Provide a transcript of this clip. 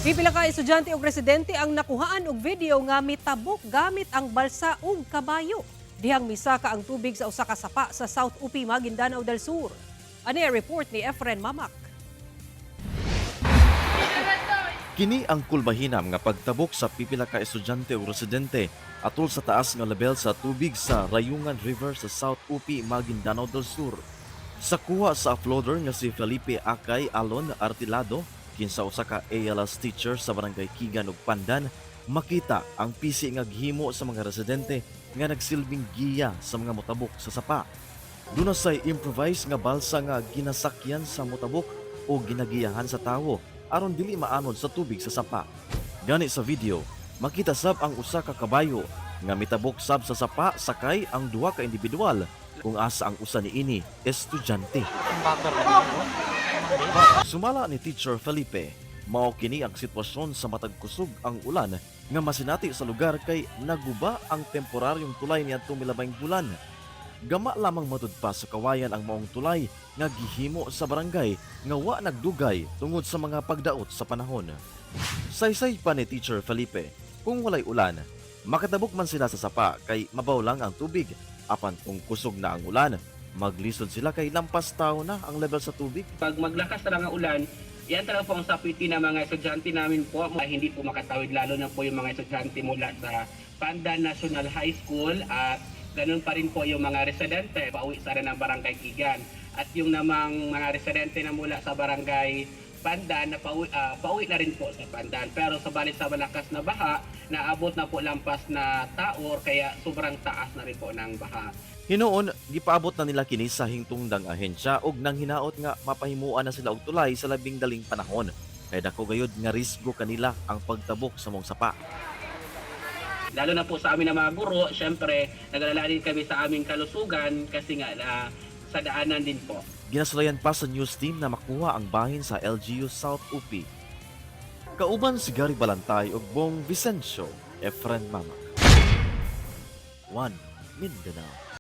Pipila ka estudyante ug residente ang nakuhaan og video nga mitabok gamit ang balsa ug kabayo dihang misaka ang tubig sa usa ka sapa sa South Upi, Maguindanao del Sur. Ani ang report ni Efren Mamak. Kini ang kulbahinam nga pagtabok sa pipila ka estudyante o residente atol sa taas nga level sa tubig sa Rayungan River sa South Upi, Maguindanao del Sur. Sa kuha sa uploader nga si Felipe Akay Alon Artilado, kinsa usa ka ALS teacher sa barangay Kigan ug Pandan, makita ang pisi nga gihimo sa mga residente nga nagsilbing giya sa mga motabok sa sapa. Duna say improvise nga balsa nga ginasakyan sa motabok o ginagiyahan sa tawo aron dili maanod sa tubig sa sapa. Gani sa video, makita sab ang usa ka kabayo nga mitabok sab sa sapa sakay ang duha ka individual kung asa ang usa niini estudyante. Sumala ni Teacher Felipe, mao kini ang sitwasyon sa matag kusog ang ulan nga masinati sa lugar kay naguba ang temporaryong tulay niadtong milabayng bulan. Gama lamang matud pa sa kawayan ang maong tulay nga gihimo sa barangay nga wa nagdugay tungod sa mga pagdaot sa panahon. Saysay pa ni Teacher Felipe, kung walay ulan, makatabok man sila sa sapa kay mabaw lang ang tubig, apan kung kusog na ang ulan, maglisod sila kay lampas tao na ang level sa tubig. Pag maglakas talaga ang ulan, yan talaga po ang sapiti ng mga estudyante namin po, hindi po makatawid, lalo na po yung mga estudyante mula sa Pandan National High School, at ganun pa rin po yung mga residente pauwi sana ng Barangay Kigan. At yung namang mga residente na mula sa Barangay Pandan na pauwi na rin po sa Pandan. Pero sa balit sa malakas na baha, naabot na po lampas na tao or kaya sobrang taas na rin po ng baha. Hinuon, gipaabot na nila kini sa hingtungdang ahensya og nang hinaot nga mapahimuan na sila og tulay sa labing daling panahon. Kay dako gayud nga risgo kanila ang pagtabok sa mong sapa. Lalo na po sa amin na mga guro, syempre, nag-alala din kami sa aming kalusugan kasi nga na sa daanan din po. Ginasulayan pa sa news team na makuha ang bahin sa LGU South Upi. Kauban si Gary Balantay ug Bong Vicencio, Efren Mama. 1 Mindanao.